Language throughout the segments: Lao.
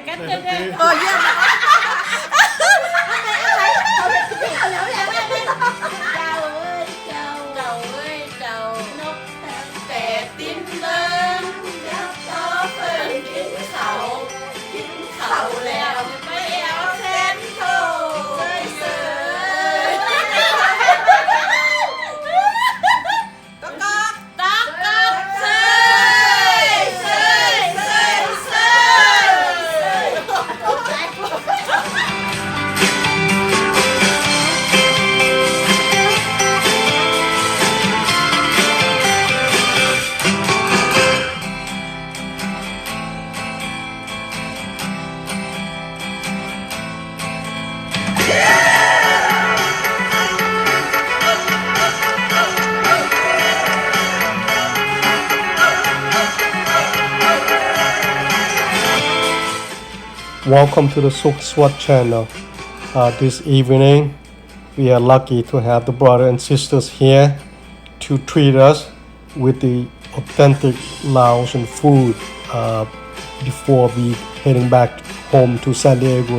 ເອີ ຢ້ຽມ ເຈົ້າເອີຍເຈົ້າ ເຈົ້າເອີຍເຈົ້າ ນົກແຕ່ ແຕ່ຕິນເລີງ ຢ່າຕໍ່ເພິ່ນກິນເຂົ້າ ກິນເຂົ້າແລ້ວໄປແອວແຊນໂທ ເຊີຍເຊີຍ ກອກກອກ ກອກກອກ ເຊີຍ ເຊີຍ ເຊີຍ ເຊີຍ ເຊີຍ ເຊີຍ. Welcome to the Suk Swat channel. Uh, this evening, we are lucky to have the brother and sisters here to treat us with the authentic Laotian food, uh, before we heading back home to San Diego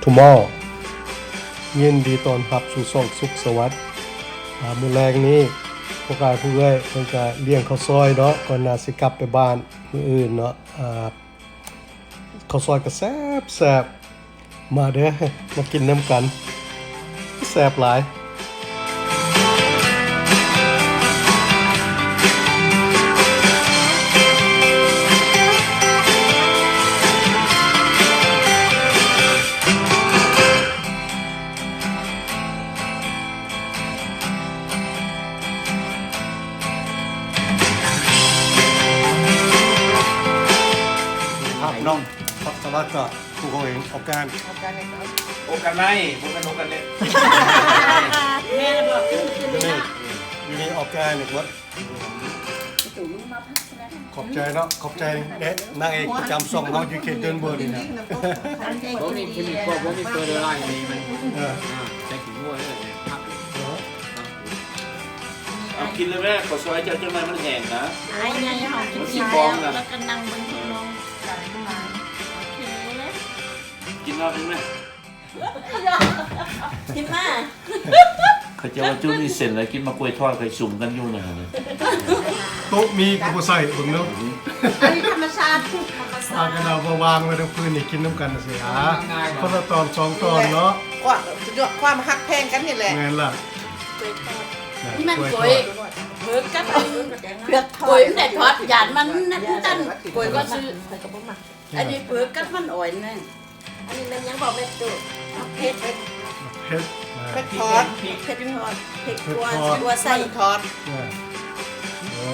tomorrow. ຍິນດີຕ້ອນຮັບສູ່ຊ່ອງສຸກສະຫວັດ. ອາ ມື້ແລງນີ້ ພວກອ້າຍພວກເອື້ອຍເພິ່ນກະລ້ຽງເຂົ້າຊອຍເນາະ ກ່ອນໜ້າຊິກັບໄປບ້ານມື້ອື່ນເນາະ. ອາ ເຂົ້າຊອຍກໍແຊບໆ ມາເດີ ມາກິນນຳກັນ ແຊບຫຼາຍ. Hak nong, hak salaka, kukoing, okan. Okanai, bukan okan. ແມ່ນບໍ່? ຢູ່ນີ້ ຢູ່ນີ້ organic ໝົດ. ຂອບໃຈເນາະ ຂອບໃຈເດ້ ນາງເອກປະຈຳຊ່ອງເຮົາຢູ່ເຂດເດີນເບີນີ້ນະ. ບໍ່ມີ ບໍ່ມີເຟີເດີລາຍນີ້ມັນ ເອີ ໃສ່ຂີ້ງົວເດ້ ເອີ ເອົາກິນເລີຍແມ່ ເຂົ້າຊອຍເຈົ້າ ຈັກໜ່ອຍມັນແຫ້ງນະ ອ້າຍໃຫຍ່ເຮົາກິນ ມັນຊິຟອງນະ ແລ້ວກໍນັ່ງເບິ່ງຂ້າງນອກ. ໂອເຄ ກິນເນາະ ກິນແມ່. ກິນມາ ເຂົາເຈົ້າວ່າຈຸມີເສັ້ນແລ້ວ ກິນໝາກກ້ວຍທອດ ໄປສຸມກັນຢູ່ນັ້ນນະ. ໂຕະມີກໍບໍ່ໃສ່ ເບິ່ງເນາະ. ອັນນີ້ທຳມະຊາດ ທຳມະຊາດ ອາ ກະດາວມາວາງໄວ້ທາງພື້ນນີ້ ກິນນຳກັນຊີ້ ອາ ຄົນລະຕອນສອງຕອນເນາະ. ຄວາມ ຄວາມຮັກແພງກັນນີ້ແຫຼະ. ແມ່ນລະ ກ້ວຍທອດ ນີ້ມັນກ້ວຍ ກ້ວຍທອດ ເຜືອກກັບອັນ ເຜືອກທອດ ກ້ວຍມັນໄດ້ທອດ ຢ້ານມັນນັ້ນ ກ້ວຍກໍຊື້ ຂ້ອຍກໍບໍ່ມັກ. ອັນນີ້ເຜືອກກັບມັນອ່ອນນັ້ນ. ອັນນີ້ແມ່ນຫຍັງບອກແມ່ຕູ້? ເຜັດ ເຜັດ ເຜັດທອດ ເຜັດທອດ ເຜັດຂົ້ວ ເຜັດຂົ້ວໃສ່ ເຜັດທອດ. ໂອ້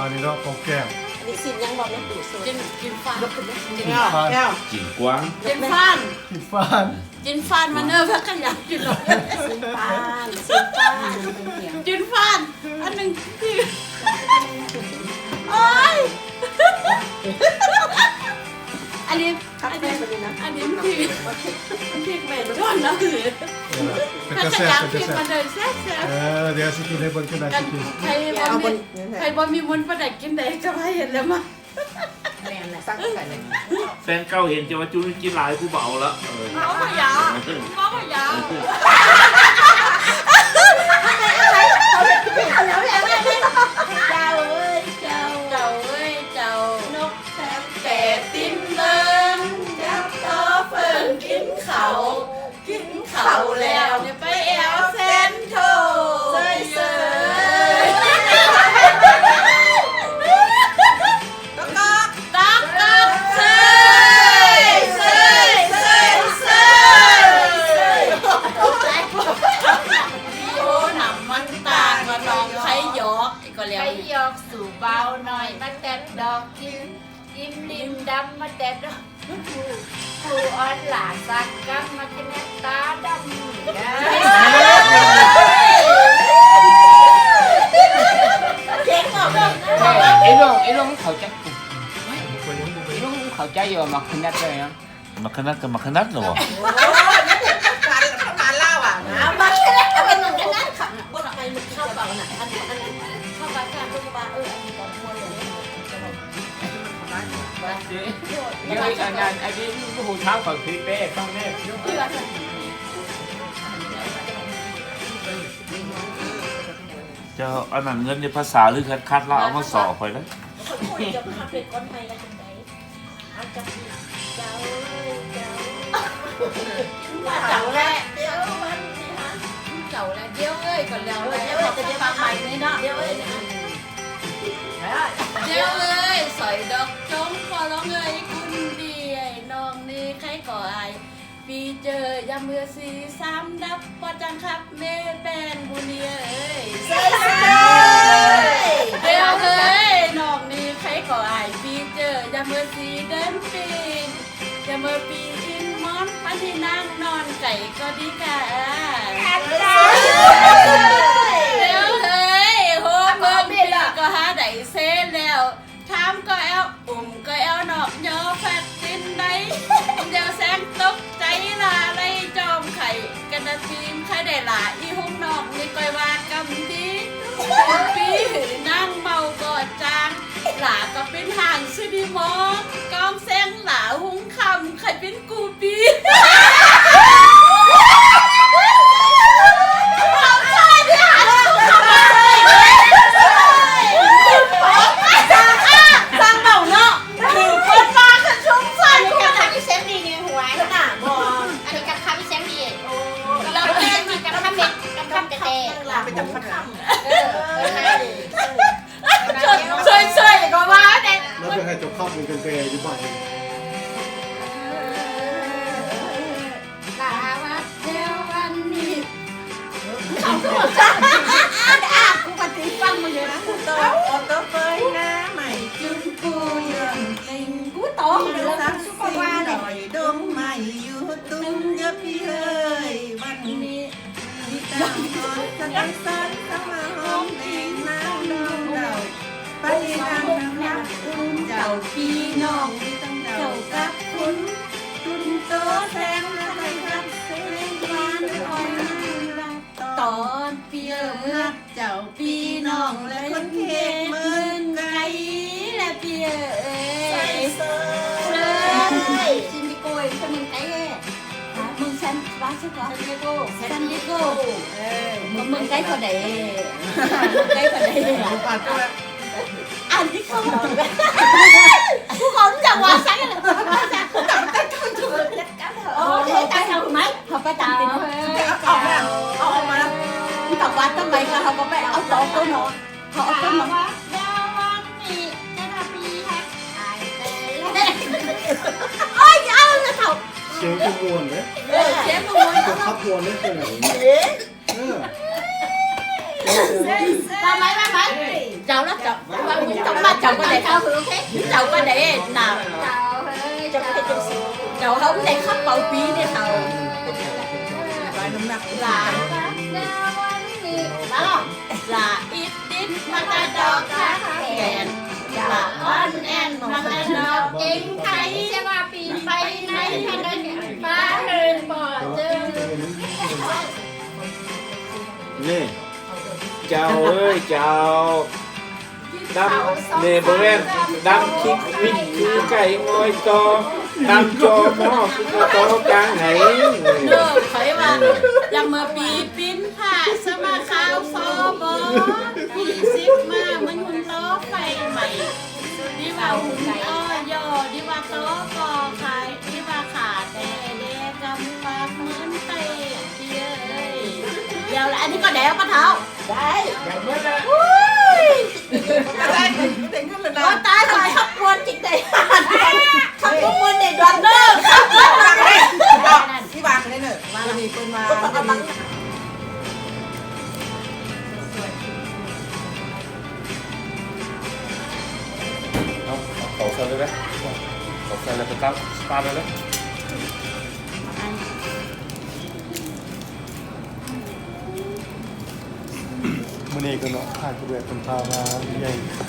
ອັນນີ້ເນາະ ຂອງແກ້ມ. ອັນນີ້ຊີ້ນຫຍັງບອກແມ່ຕູ້? ຊີ້ນ ຊີ້ນຟານ ຊີ້ນຟານ ແກ້ວ ຊີ້ນກວາງ ຊີ້ນຟານ ຊີ້ນຟານ ຊີ້ນຟານ ມາເນີ ພາກັນຢາກກິນ ຊີ້ນຟານ ຊີ້ນຟານ ຊີ້ນຟານ ອັນໜຶ່ງທີ່ ໂອ້ຍ ອັນນີ້ ອັນນີ້ ອັນນີ້ມັນ ມັນພິກແມ່ນດ້ວນນະ. ເອີ ເປັນຕາແຊບ ເປັນຕາແຊບ ເອີ ດຽວຊິກິນໃຫ້ເບິ່ງ ຈັກໜ່ອຍຊິກິນ. ໃຜບໍ່ມີ ໃຜບໍ່ມີມົນປານໃດ ກິນໄດ້ກໍໃຫ້ເຮັດແລ້ວມາ. ແມ່ນແຫຼະ ສັ່ງໄປເລີຍ. ແຟນເກົ່າເຫັນຈະວ່າຈຸກິນຫຼາຍ ຜູ້ເບົາລະ. ເອີ ເມົາຂະຫຍາ ເມົາຂະຫຍາ. ເຈົ້າເອີຍເຈົ້າ ເຈົ້າເອີຍເຈົ້າ ນົກ ແຕ່ຕິນເລີງ ຈັບຕໍ່ເພິ່ນກິນເຂົ້າ ກິນເຂົ້າແລ້ວໄປແອວແຊນໂທ ເຊີຍເຊີຍ ກອກກອກ ກອກກອກ ເຊີຍເຊີຍ ເຊີຍເຊີຍ. ໂອ້ ນ້ຳມັນຕາກໍນ້ອງໄຄຢອກ ກໍແລ້ວ ໄຄຢອກສູ່ບ່າວນ້ອຍ ມາແຕ່ດອກກິນ ກິນລິນດຳມາແຕ່ດອກ ຜູ້ອ່ອນຫຼ້າສັກກຳມາຂະແນນຕາດຳ. ເກັ່ງເນາະ ເອີ ໄອ້ນ້ອງ ໄອ້ນ້ອງເຂົ້າໃຈ ໄອ້ນ້ອງເຂົ້າໃຈຢູ່ວ່າໝາກຂະແນນເລີຍນະ. ໝາກຂະແນນກໍໝາກຂະແນນເນາະ. ໂອ້ຍ ພາ ພາລາວອະນະ ໝາກຂະແນນກໍເປັນໝາກຂະແນນ. ບໍ່ໄປມື້ເຊົ້າເປົ່ານະ ອັນ ອັນ ເຂົ້າມາຖາມເພິ່ນວ່າ ເອີ ອັນນີ້ກໍມ່ວນເລີຍ. ດຽວອັນນັ້ນ ອັນນີ້ຜູ້ເຖົ້າເຂົາຊິແປຟັງແດ່. ເຈົ້າ ອັນນັ້ນເງິນໃນພາສາ ຫຼື ຄັດໆ ລາວເອົາມາສໍຂ້ອຍເດີ. ເຈົ້າ ເຈົ້າ ເຈົ້າ ເຈົ້າແຫຼະ ດຽວມັນນີ້ຫາ ເຈົ້າແຫຼະ ດຽວເອີຍ ກໍແລ້ວແຫຼະ ດຽວເອີຍ ດຽວເອີຍ ສອຍດອກຈົ່ງ ຂໍຮ້ອງເອີຍ ຄຸນດີ ນ້ອງນີ້ໃຄກໍອາຍ ຟີເຈີ ຢາເມືອສີ ສາມດັບ ບໍ່ຈັງຄັບ ແມ່ແປ້ນບຸນເອີຍ ເຊີຍ ເຊີຍ ດຽວເອີຍ ນ້ອງນີ້ໃຄກໍອາຍ ຟີເຈີ ຢາເມືອສີ ເດີນປີ ຢ່າເມີປີອິນມອນ ພັນທີ່ນາງນອນໄກກໍດີກາ ດຽວເອີຍ ໂຮມເມີນປີກໍຫາໄດ້ເສແລ້ວ ຖາມກໍແອວ ອຸ້ມກໍແອວນອກຍໍແຟດຕິນໄດ້ ດຽວແສງຕົກໃຈລາໄລ່ຈອມໄຂ່ ກັນນະຕີມໄຂ່ໄດ້ລາ ອີຮຸ່ມນອກນີ້ຂ້ອຍວ່າກຳດີ ປີນາງເມົາກໍຈາງ ຫຼາກໍເປັນຫາງສຸດີມອງ ກອງແສງຫຼາຮຸ່ງຄ່ຳ ໃຄເປັນກູປີ ເອົາຊອຍເດີ ຊ່າງເວົ້າເນາະ ຄືເພິ່ນວ່າຄັນຊຸມຊອຍ ອັນນີ້ກັບຄຳອີແສງດີນີ້ຫົວໜ້າບໍ່ ອັນນີ້ກັບຄຳອີແສງດີ ໂອ້ ລາວເປັນກັບຄຳເມັດ ກັບຄຳແຕ່ ເປັນກັບຄຳ ເອີ ເອີ ຊ່ອຍໆ ກໍວ່າແດ່ ແລ້ວໄປໃຫ້ເຈົ້າຂັບເປັນແຕ່ຢູ່ບ້ານນີ້ ລາວ່າແລ້ວວັນນີ້ ເຂົາຄືບໍ່ຊັກ ອ່ານ ອ່ານ ກູກໍຕິຟັງມາຢູ່ນະ ໂຕ ໂຕເປີຍໜ້າໃໝ່ ຈຸນກູຢອນເກັ່ງ ກູຕອງເດີ ຄືບໍ່ວ່າແຫຼະ ດົງໄມ້ຢູ່ຕຸ້ມ ຢ່າພີ່ເອີຍ ວັນນີ້ ມີຕາງອນສະໄດສອນ ສະມາຫອມເດນາງດອງເດົາ ປະຕິນາງນຳລັກຄຸນເຈົ້າ ພີ່ນ້ອງມີທັງເຈົ້າກັບຄຸນ ຕຸນໂຕແສງນະໄລຮັກ ເສງວານອອຍນາງລັກຕອນ ເປີຍຮັກເຈົ້າ ພີ່ນ້ອງ ແລະຄົນເຂດເມືອງໄກ ແລະເປີຍເອີຍ ໃສ່ເສີຍ ຊິນດິໂກຍ ເມືອງໄກ ເມືອງຊານ ວ່າຊະກໍ ຊານດິໂກ ຊານດິໂກ ເອີ ເມືອງໄກເທົ່າໃດ ເມືອງໄກເທົ່າໃດ ອັນນີ້ເຂົາ ຜູ້ເຂົາຈະວ່າຊັ້ນ ໂອເຄ ຕາມເຮົາໄໝ ເຮົາໄປຕາມຕິດ ເອົາອອກມາ ເອົາອອກມາ ມັນກໍວ່າທຳໄມ ເຮົາກໍໄປເອົາຕໍ່ຕົວເນາະ ເຮົາເອົາຕົວເນາະ ດາວັນນີ້ ຈະນະປີຮັກອາຍແຕ່ ໂອ້ຍ ເອົາລະເຖົ້າ ສຽງກໍມ່ວນເດ້ ເອີ ສຽງກໍມ່ວນ ກໍຂັບມ່ວນເດ້ ເອີ ວ່າໄໝ ວ່າໄໝ ເຈົ້າລະເຈົ້າ ວ່າເຈົ້າ ວ່າເຈົ້າກໍໄດ້ເຈົ້າ ໂອເຄ ເຈົ້າກໍໄດ້ນະ ເຈົ້າເອີຍ ເຈົ້າເຮັດຈັ່ງຊີ້ ເຈົ້າເຮົາໄດ້ຄຳເປົ່າປີເດ້ເຖົ້າ ຫຼານ ຫຼານ ອີດ ດິດ ມາແຕ່ດອກກະແກນ ລະອ່ອນແອນ ມາແຕ່ດອກເກັ່ງໄຄ ເສຍວ່າປີໄປໃນທະເນີນ ຟ້າເຮີນບໍ່ເຈີ ນີ້ ເຈົ້າເອີຍ ເຈົ້າ ດຳ ນີ້ບໍ່ແມ່ນ ດຳຄິກພິກຄືໄກ່ງອຍຕໍ່ ດຳຈໍມໍຄືກະຕໍກາງໄຫ ເດີ ໄປວ່າ ຢ່າເມີປີ ປິ່ນພາສະມາຂາວຊໍບໍ ປີສິບມາມັນຮຸ່ນລໍໄຟໄໝ້ ດີວ່າຮຸ່ນກໍຍໍ ດີວ່າຕໍ່ກໍຂາຍ ດີວ່າຂາແຕ່ແດ່ກຳປາກເມີນໄຕ ເອີຍ ດຽວລະ ອັນນີ້ກໍໄດ້ປະເຖົ້າ ໄດ້ ໄດ້ໝົດລະ ໂອ້ຍ ກໍໄດ້ ໄດ້ເງິນລະນະ ໂອ້ຍ ຕາຍ ຂ້ອຍຂັບມ່ວນຈິງໄດ້ ຂັບບໍ່ມ່ວນໄດ້ດອນເດີ ທີ່ວ່າໄດ້ເນີ ວ່ານີ້ເພິ່ນວ່າ ເອົາ ເອົາເຂົ້າໃສ່ເລີຍເດ້ ເຂົ້າໃສ່ແລ້ວກໍຕັ້ງສະຕາດເລີຍເດ້ ມື້ນີ້ກໍເນາະ ອ້າຍຜູ້ແບກເພິ່ນພາມາໃຫຍ່ ອ່າ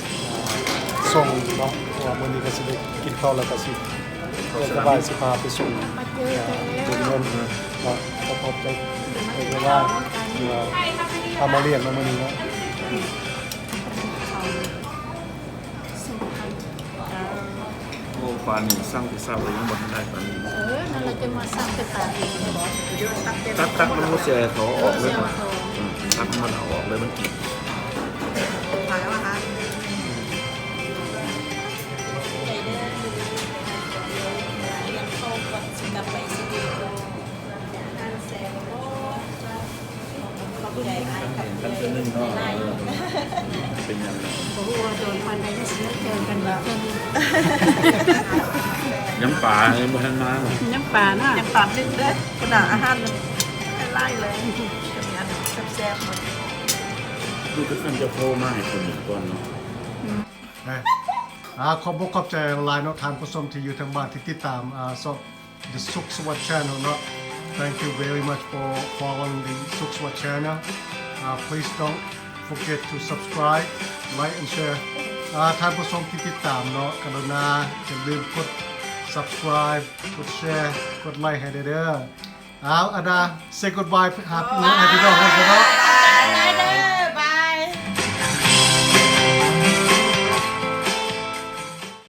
ສົ່ງເນາະ ເພາະວ່າມື້ນີ້ກໍຊິໄດ້ກິນເຂົ້າແລ້ວກໍຊິ ສະບາຍ ຊິພາໄປສົ່ງ ເອີ ເປັນເງິນເນາະ ກໍຂອບໃຈເພິ່ນຫຼາຍ ທີ່ວ່າພາມາລ້ຽງເນາະມື້ນີ້ເນາະ ໂອ້ ປານນີ້ສັ່ງພິເສດແລ້ວ ຍັງບໍ່ທັນໄດ້ປານນີ້. ເອີ ນັ້ນລະຈະມາສັ່ງໄປຕາກອີກ. ຕັກ ຕັກນ້ຳໝູແຊ່ເຂົາອອກເລີຍ. ເອີ ເອົາອອກເລີຍ ມັນກິນ. ເປັນຫຍັງ ບໍ່ຮູ້ວ່າໂດນປານໃດ ຊິໄດ້ເຈີກັນອີກເທື່ອໜຶ່ງ. ຍຳປາຍັງບໍ່ທັນມາ. ຍຳປານະ ຍັງຕອນໜຶ່ງເດີ້. ຂະໜາດອາຫານມັນຫຼາຍເລີຍ ແຊບໆ. ລູກຄືກັນຈະໂທມາໃຫ້ຄົນໜຶ່ງກ່ອນເນາະ. ອ່າ ຂອບອົກຂອບໃຈຫຼາຍເນາະ ທ່ານຜູ້ຊົມທີ່ຢູ່ທາງບ້ານທີ່ຕິດຕາມ ອ່າ ຊ່ອງ The Suk Sawat Channel ເນາະ. Thank you very much for following the Suk Sawat Channel. Uh, please don't forget to subscribe, like and share. ອ່າ ທ່ານຜູ້ຊົມທີ່ຕິດຕາມເນາະ ກະລຸນາຢ່າລືມກົດ subscribe ກົດ share ກົດ like ໃຫ້ແດ່ເດີ້. ເອົາ ອາດາ say goodbye ຫາ ໃຫ້ພີ່ນ້ອງເຮົາຊະເນາະ.